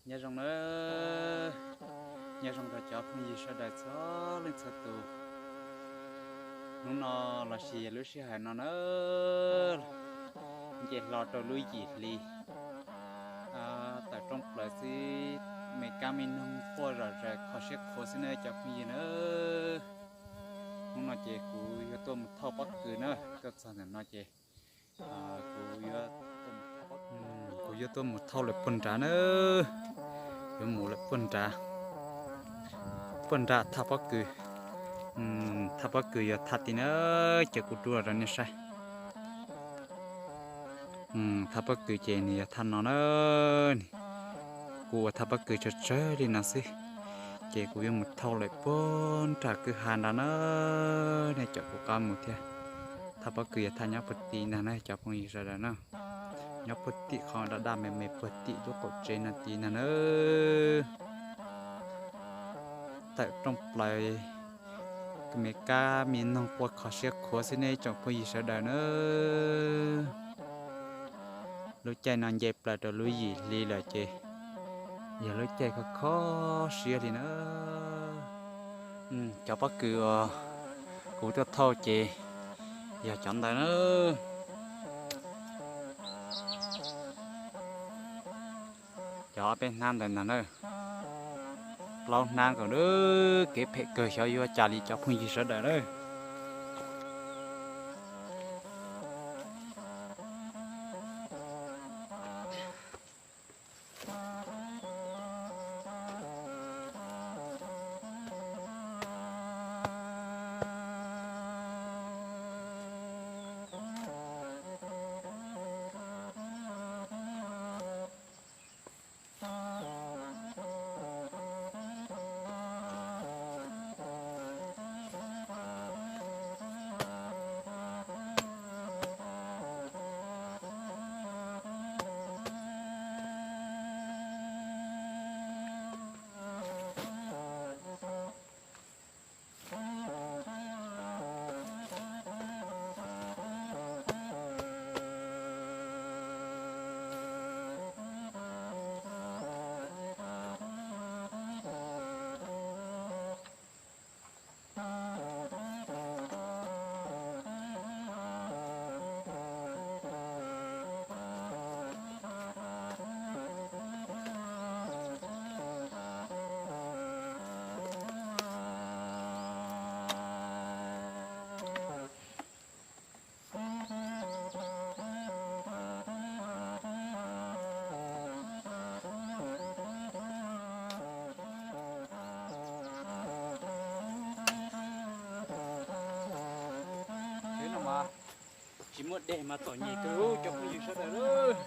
Nyob zoo nawb, nyob zoo rau cov phooj ywg sawv daws txhua leej txhua tus. Hnub no lossis lub sij hawm no na, nce hlo rau lub yim hli, tawm rooj plaws xwb, me kab me noog quaj zom zaws kho siab khuav xwb na cov phooj ywg na. Hnub no ces kuv yuav tuaj mus thauj pob kws na, tuaj txog ntawm no ces kuv yuav tuaj mus thauj lawm puag nrad na, yuav mus lawm puag nrad, puag nrad thauj pob kws. Thauj pob kws yog thaj tid na, ces kuv rub los rau nej saib. Thaj pob kws ces nws yog thaj no na. Kuv ua thaj pob kws tsawg tsawg li no xwb, ces kuv yuav mus thauj lawm puag nram kwj ha nrad na, nej caum kuv qab mus thiab. Thaj pob kws yog thaj nyob puag tim ntag na cov phooj ywg sawv daws na, nyob puag tim qhov daj daj me me puag tim lub qaum tsev no tid ntag na. Tawm rooj plaws, me kab me noog quaj kho siab khuav xwb nej tsoom phooj ywg sawv daws na. Lub caij no nce plaws rau lub yim hli lawm ces yog lub caij kho kho siab li na. Cov pob kws uas kuv tuaj thauj ces yog cov ntawd na. Cov ob peb hnab ntawd ntag na, plaub hnab nkaus na, kev phem kawg xyov yuav cas li cov phooj ywg sawv daws na. Tsis muaj dej mas txom nyem kawg cov phooj ywg sawv daws.